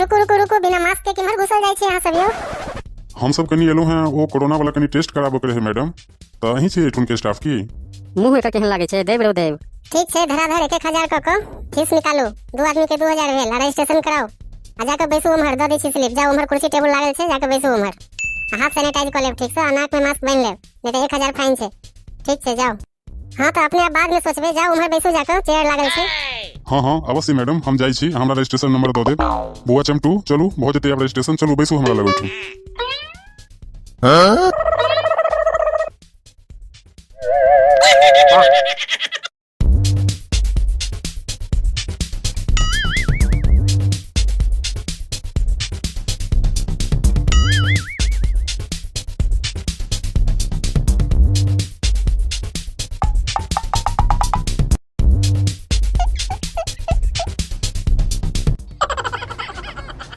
रुकू रुकू रुकू, बिना मास्क के केम्हर घुसल जाइ छी अहाँ सब यौ? हम सब कनी एलहुँ हेँ, ओ कोरोना वाला कनी टेस्ट कराबऽ के रहै मैडम, तऽ अहीं छी एहिठुन के स्टाफ की? मुँह एकर केहन लागै छै, देब रौ देब। ठीक छै, धराधर 1-1000 कऽ कऽ फीस निकालू, 2 आदमी के 2000 भेल, आ रजिस्ट्रेशन कराउ आ जाकऽ बैसू उम्हर, दऽ दै छी स्लिप, जाउ उम्हर कुर्सी टेबुल लागल छै, जाकऽ बैसू उम्हर, आ हाथ सैनिटाइज कऽ लेब ठीकसँ, आ नाकमे मास्क बान्हि लेब, नहि तऽ 1000 फाइन छै। ठीक छै जाउ। हाँ तऽ अपने आप बाद में सोचबै, जाउ उम्हर बैसू जाकऽ, चेयर लागल छै। हाँ हाँ अवश्य मैडम, हम जाइ छी, हमरा रजिस्ट्रेशन नंबर दऽ देब। बौआ चमटू चलू, भऽ जेतै आब रजिस्ट्रेशन, चलू बैसू हमरा लग ओहिठाम।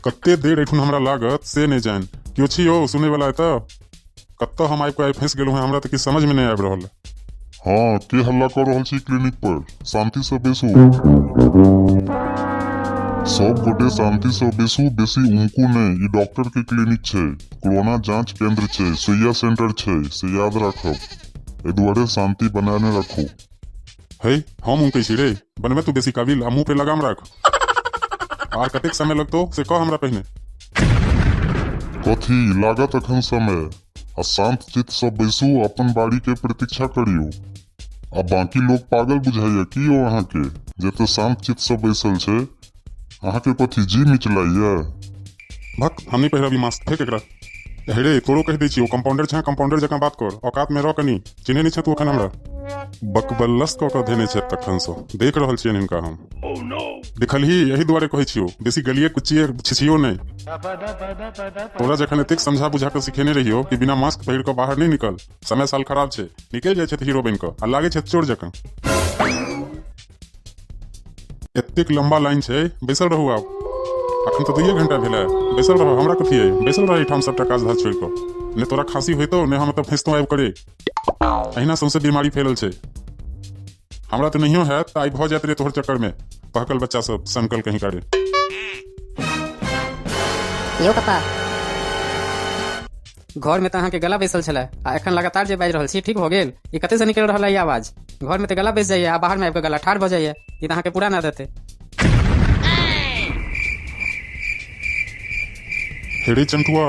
कते देर एठुन हमरा लागत से नहि जानि। केओ छी यौ सुनै वाला एतऽ? कतऽ हम आबि कऽ आइ फँसि गेलहुँ हेँ, हमरा तऽ किछु समझमे नहि आबि रहल। हाँ, के हल्ला कऽ रहल छी क्लिनिक पर? शांति से बैसू, सब गोटे शांति से बैसू, बेसी उमकू नहि। ई डॉक्टर के क्लिनिक छै, कोरोना जांच केंद्र छै, सुइया सेंटर छै, से याद राखब। एहि दुआरे शांति बनाने राखू। हे हम उमकै छी रे, बनबे तू बेसी काबिल आ मुँह पे लगाम राख। आर कतेक समय लगतौ से कह हमरा पहिने। कथी लागत अखन समय? आ शांत चित्त से बैसू, अपन बारी के प्रतीक्षा करियौ। आ बाकी लोग पागल बुझाइया की यौ अहाँके, जते शांत चित्त से बैसल छै? अहाँके कथी जी मिचलाइया? भक, हम नहि पहिरब ई मास्क, फेक एकरा। हे रे तोरो कहि दै छियौ, कंपाउंडर छें, कंपाउंडर जकाँ बात कर, औकात में रह कनी, चिन्है नहि छें तू अखन हमरा। बकबल्लस कऽ कऽ धेने छथि तखनसँ, देख रहल छियनि हिनका हम। देखलही, एहि दुआरे कहै छियौ, बेसी गलिए कुचिए छिछियो नहि। तोरा जखन एतेक समझा बुझा कऽ सिखेने रहियौ कि बिना मास्क पहिर कऽ बाहर नहि निकल, समय साल खराब छै, निकलि जाइ छथि हीरो बनि कऽ आ लागै छथि चोर जकाँ। एतेक लंबा लाइन छै, बैसल रहू आब। अखन तऽ 2 घंटा भेलै, बैसल रह, हमरा कथी अइ, बैसल रह एहिठाम सबटा काज धाज छोड़ि कऽ। ने तोरा खांसी होइतौ ने हम एतऽ फँसितहुँ आबि करे। अहिना सौंसे बीमारी फैलल छै। हमरा तऽ नहियो हैत तऽ आइ भऽ जायत रे तोहर चक्करमे, बहकल बच्चा सब सनकल कहीं का रे। यौ पप्पा, घर में तऽ अहाँके गला बैसल छलै आ एखन लगातार जे बाजि रहल छी, ठीक भऽ गेल? ई कतऽसँ निकलि रहल है ई आवाज? घर में तऽ गला बैस जाइए आ बाहर में आबि कऽ गला ठाढ़ भऽ जाइए, ई तऽ अहाँके पुरान आदत है। हे रे चमटुआ,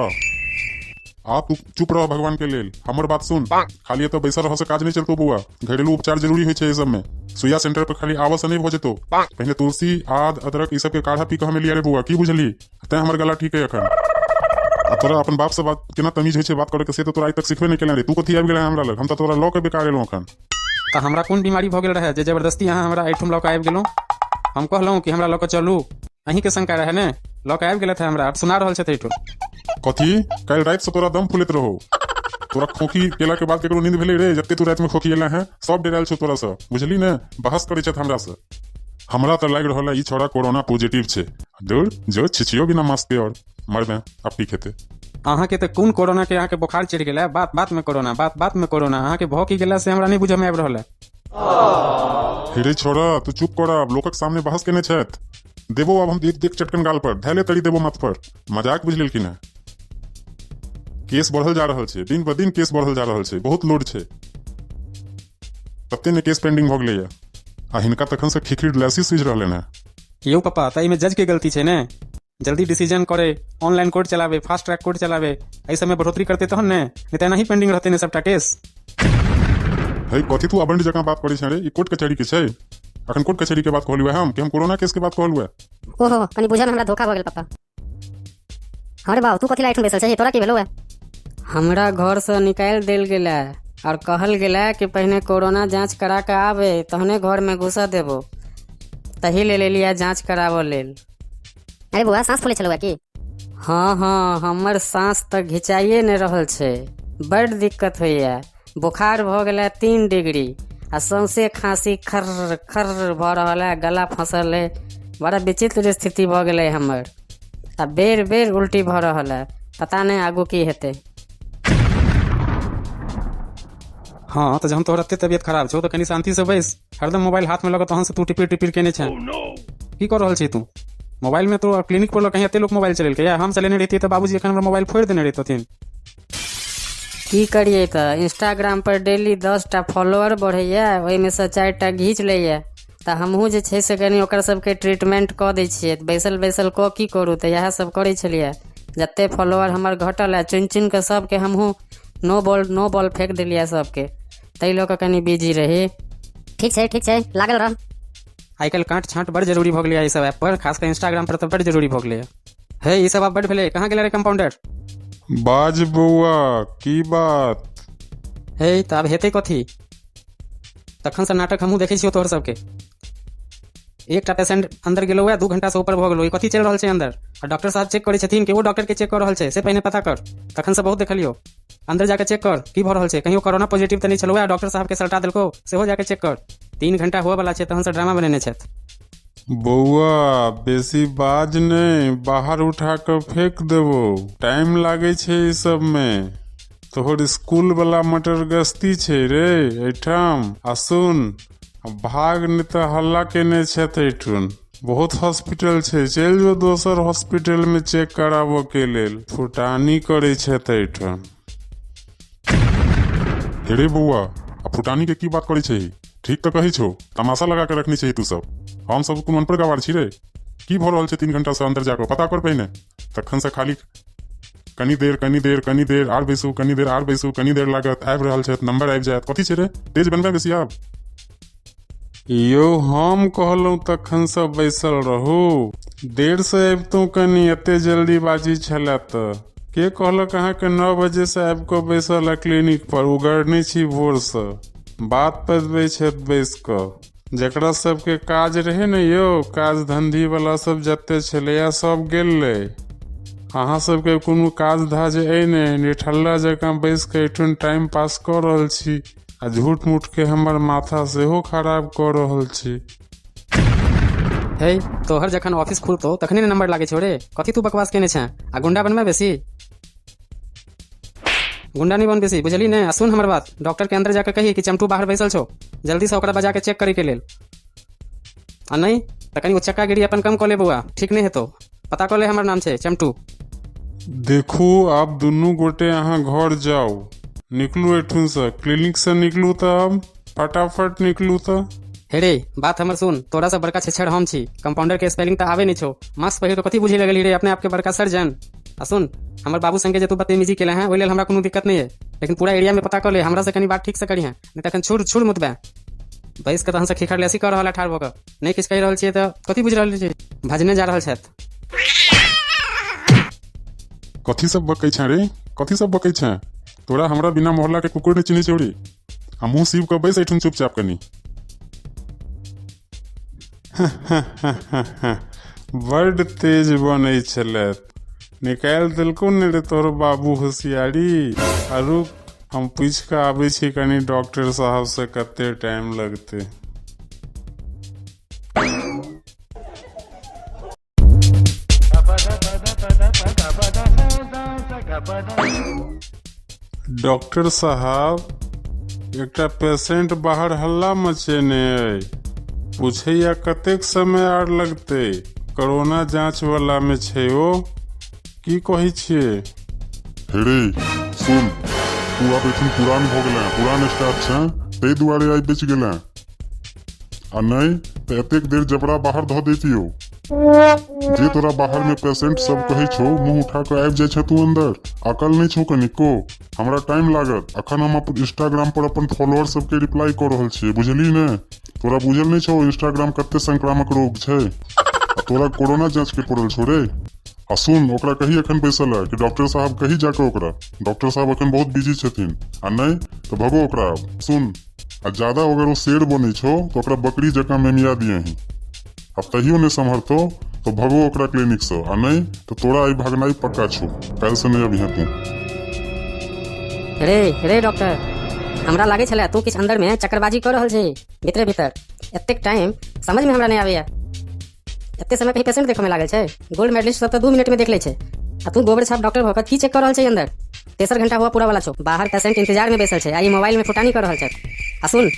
आप तू चुप रह भगवान के लेल, हमर बात सुन। खाली एतऽ बैसल रह से काज नहि चलतौ बौआ, घरेलू उपचार जरूरी होइ छै एहि सबमे। सुइया सेंटर पर खाली आबऽ से नहि भऽ जेतौ, पहिने तुलसी आद अदरक ई सबके काढ़ा पी कऽ हम एलियै रे बौआ, की बुझली? तैं हमर गला ठीक है अखन। आ तोरा अपन बाप से बात केना तमीज होइ छै बात करे के से तऽ तोरा आइ तक सिखबे नहि केले रे, तू कथी आबि गेलै हमरा लग? हम तऽ तोरा लऽ के बेकार एलहुँ अखन। तऽ हमरा कोन बीमारी भऽ गेल रहै जे जबरदस्ती अहाँ हमरा एहिठाम लऽ कऽ आबि गेलहुँ? हम कहलहुँ कि हमरा लऽ कऽ चलू, अहीँके शंका रहै ने, लऽ कऽ आबि गेलथि हमरा, आब सुना रहल छथि एहिठाम। कथी? काल्हि राति से तोरा दम फुलैत रहो, तोरा खोखी केला के बाद केकरो नींद भेलै रे? जते तू राति में खोखी एला है सब डेरायल छौ तोरा से, बुझली ने? बहस करै छथि हमरा से। हमरा तऽ लागि रहल है ई छौड़ा कोरोना पॉजिटिव छै। दूर जो छिछियो बिना मास्क के और मरबे अब की खेते। अहाँके तऽ कोन कोरोना के अहाँके बोखार चढ़ि गेलै, बात बात में कोरोना, बात बात में कोरोना, अहाँके भऽ की गेला से हमरा नहि बुझऽ में आबि रहल है। हे रे छौड़ा तू चुप कर, आब लोकक सामने बहस केने छथि, देबो आब हम एक एक चटकन गाल पर, धैले तरी देबो माथ पर। मजाक बुझि लेलखिन हेँ। केस बढ़ल जा रहल छै, दिन ब दिन केस बढ़ल जा रहल छै, बहुत लोड छै, तते ने केस पेंडिंग भऽ गेलैया आ हिनका तखन से खिखिर लैसी सूझि रहलनि हेँ। यौ पप्पा, तऽ एहिमे जज के गलती छै ने? जल्दी डिसीजन करे, ऑनलाइन कोर्ट चलावे, फास्ट ट्रैक कोर्ट चलावे, एहि सबमे बढ़ोतरी करते तहन ने, नहि तऽ एनाही पेंडिंग रहतै ने सबटा केस। हे कथी तू अबंड जकाँ बात करै छे रे? ई कोर्ट कचहरी के छै? अखन कोर्ट कचहरी के बात कहलहुँ हम कि हम कोरोना केस के बात कहलहुँ? ओहो कनी बुझल हमरा धोखा भऽ गेल पप्पा। हाँ रे बाबू, तू कथी लाइट में बैसल छही, तोरा की भेलौ है? हमरा घर से निकालि देल गेलै और कहल गेलै कि पहिने कोरोना जांच करा के आबे तहने घर में घुसऽ देबो, तही लेल एलियै जांच कराबऽ लेल। अरे बौआ, साँस फूलै छलौ की? हाँ हाँ, हमर साँस तऽ घिचाइए नहि रहल छै, बड्ड दिक्कत होइए, बोखार भऽ गेलै 3 डिग्री आ सौंसे खाँसी खर्र खर्र भऽ रहल है, गला फँसल है, बड़ा विचित्र स्थिति भऽ गेलै हमर, आ बेर बेर उल्टी भऽ रहल है, पता नहि आगू की हेतै। हाँ तऽ जहन तोहर एते तबियत खराब छौ तऽ कनी शांति से बैस, हरदम मोबाइल हाथ में लऽ कऽ तहन से तू टिपिर टिपिर केने छें। की कऽ रहल छी तू? मोबाइल में तो क्लिनिक पर कहीं एते लोग मोबाइल चलेलकै या हम चलेने रहितियै तऽ बाबूजी एखन हमरा मोबाइल फोड़ि देने रहितथिन। की करियै तऽ इंस्टाग्राम पर डेली 10टा फॉलोअर बढ़ैया, ओहिमे सँ 4टा घीच लैया, तऽ हमहूँ जे छै से कनि ओकर सबके ट्रीटमेंट कऽ दै छियै। बैसल बैसल कऽ की करू, तऽ इएह सब करै छलियै। जते फॉलोअर हमर घटल है चुनि चुनि कऽ सबके हमहूँ नो बॉल नो बॉल फेंक देलियै सबके, ताहि लऽ कऽ कनि बिजी रही। ठीक छै ठीक छै, लागल रह। आइ काल्हि काँट छाँट बड़ जरूरी भऽ गेलै ई सब ऐप पर, खास कऽ इंस्टाग्राम पर तऽ बड़ जरूरी भऽ गेलै। हे ई सब आब बड़ भेलै। कहाँ गेलै रे कम्पाउंडर? बाज बौआ, की बात? हे तऽ आब हेतै कथी? तखनसँ नाटक हमहूँ देखै छियौ तोहर सबके। एकटा पेशेंट अंदर गेलौ है, 2 घंटा से ऊपर भऽ गेलौ। ई कथी चलि रहल छै अंदर? आ डॉक्टर साहब चेक करै छथिन कि ओ डॉक्टर के चेक कऽ रहल छै से पहिने पता कर। तखनसँ बहुत देखलियौ, अंदर जाके चेक कर की भऽ रहल छै। कहियो कोरोना पॉजिटिव तऽ नहि छलौ है, डॉक्टर साहब के सलटा देलकौ, सेहो जाके चेक कर। 3 घंटा हुअ वाला छै तहन से ड्रामा बनेने छथि। बौआ बेसी बाज नहि, बाहर उठा कऽ फेंक देबो। टाइम लागै छै ई सबमे। तोहर स्कूल वाला मटर गस्ती छै रे एहिठाम। आ सुन, भाग नहि तऽ हल्ला केने छथि एहिठुन। बहुत हॉस्पिटल छै, चलि जो दोसर हॉस्पिटल में चेक कराबऽ के लेल। फुटानी करै छथि एहिठाम। हे रे बौआ, आ फुटानी के की बात करै छै? ठीक तऽ कहै छौ, तमाशा लगा के रखने छै तू सब। हम सब कोनो अनपढ़ गवार छी रे? की भऽ रहल छै 3 घंटा से अंदर जाकऽ पता कर पहिने। तखन से खाली कनी देर कनी देर कनी देर आर बैसू, कनी देर आर बैसू, कनी देर लागत, आबि रहल छथि, नंबर आबि जायत। कथी छै रे, तेज बनबै बेसी आब? यौ हम कहलहुँ तखन से बैसल रहू, देर से अबितहुँ कनी, एते जल्दीबाजी छलै तऽ। के कहलक अहाँके 9 बजे से आबि कऽ बैसल क्लिनिक पर? उगरने छी भोरसँ, बात पदबै छथि बैस कऽ। जकरा सबके काज रहै ने यौ, काज धंधी वाला सब जते छलैया सब गेलै। अहाँ सबके कोनो काज धाज अइ नहि, निठल्ला जकाँ बैस कऽ एहिठुन टाइम पास कऽ रहल छी आ झूठ मूठ के हमर माथा सेहो खराब कऽ रहल छी। हे तोहर जखन ऑफिस खुलतौ तखने ने नंबर लागै छौ रे। कथी तू बकवास केने छें? आ गुंडा बनबै बेसी? गुंडा नहीं बन बेसी, बुझली ने? आ सुन हमर बात, डॉक्टर के अंदर जाके कही कि चमटू बाहर बैसल छौ, जल्दी से ओकरा बजा के चेक करे के लेल। आ नहीं तऽ कनि उचक्का गिरी अपन कम कऽ ले बौआ, ठीक नहीं हेतौ। पता कऽ ले, हमर नाम छै चमटू। देखू आब दुनू गोटे अहाँ घर जाउ, निकलू एठुनसँ, क्लिनिक से निकलू तऽ आब फटाफट निकलू तऽ। हे रे बात हमर सुन, तोरा से बड़का छेछड़ हम छी। कंपाउंडर के स्पेलिंग तऽ आबे नहीं छौ, मास्क पहिर कऽ कथी बुझे लगली रे अपने आपके बड़का सर्जन? आ सुन, हमर बाबू संगे जे तू बदतमीजी केले हैं ओहि लेल हमरा कोनो दिक्कत नहीं है, लेकिन पूरा एरिया में पता कऽ ले, हमरा से कनी बात ठीक से करिहें, नहीं तखन छुर छुर मुतबे। बैस कऽ तहन से खिखर लेसी कऽ रहल ठाढ़ भऽ कऽ, नहीं किछु कहि रहल छियै तऽ कथी बुझि रहल छी? भजने जा रहल छथि। कथी सब बकै छें रे, कथी सब बकै छें? तोरा हमरा बिना मोहल्ला के कुकुर नहि चिन्है छौ रे। आ मुँह सीब कऽ बैस एठुन चुपचाप कनी। बड्ड तेज बनै छलथि, निकालि देलकौ ने रे तोहर बाबू होशियारी। आ रुक, हम पूछि कऽ आबै छी कनी डॉक्टर साहब से कते टाइम लगतै। डॉक्टर साहब, एकटा पेशेंट बाहर हल्ला मचेने अइ, पूछैया कतेक समय आर लगतै, कोरोना जांच वाला में छै ओ, की कहै छियै? हे रे सुन, तू आब एखन पुरान भऽ गेलें, पुरान स्टाफ छें, ताहि दुआरे आइ बचि गेलें, आ नहि तऽ एतेक देर जबरा बाहर धऽ दैतियौ। जे तोरा बाहर में पेशेंट सब कहै छौ मुँह उठा कऽ आबि जाइ छह तू अंदर, अकल नहि छौ कनिको? हमरा टाइम लागत, अखन हम अपन इंस्टाग्राम पर अपन फॉलोअर सबके रिप्लाई कऽ रहल छियै, बुझली ने? तोरा बुझल नहि छौ इंस्टाग्राम कते संक्रामक रोग छै? आ तोरा कोरोना जांच के पड़ल छौ रे। आ सुन, ओकरा कही एखन बैसल है कि डॉक्टर साहब कही जाकऽ ओकरा, डॉक्टर साहब एखन बहुत बिजी छथिन, आ नहि तऽ भगो ओकरा आब। सुन, आ ज्यादा अगर ओ शेर बनै छौ तऽ ओकरा बकरी जकाँ मेमिया दियही, आ तहियो नहि सम्हरतौ तऽ भगो ओकरा क्लिनिक से, आ नहि तऽ तोरा आइ भगनाइ पक्का छौ, काल्हि से नहि अबिहें तू। रे रे डॉक्टर, हमरा लागै छलै तू किछु अंदर में चक्करबाजी कऽ रहल छी भीतरे भीतर। एतेक टाइम समझ में हमरा नहि आबैया, एते समय कहीं पेशेंट देखऽ में लागल छै? गोल्ड मेडलिस्ट सब तऽ 2 मिनट में देख लै छै, आ तू गोबर छाप डॉक्टर भऽ कऽ की चेक कऽ रहल छै अंदर? 3 घंटा हुआ पूरा वाला छौ, बाहर पेशेंट इंतजार में बैसल छै आ ई मोबाइल में फुटानी कऽ रहल छै। आ सुन,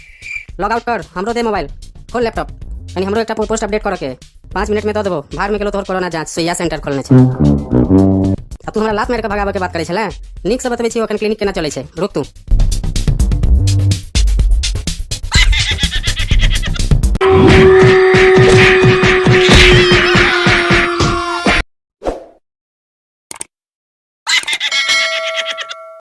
लॉग आउट कर, हमरो दे मोबाइल, खोल लैपटॉप, कनी हमरो एकटा पोस्ट अपडेट करऽ के। 5 मिनट में दऽ देबो। भाड़ में गेलो तोहर कोरोना जांच। सुइया सेंटर खोलने छै आ तू हमरा लात मारि कऽ भगाबऽ के बात करै छले। नीक से बतबै छी, एखन क्लिनिक केना चलै छै। रुक तू।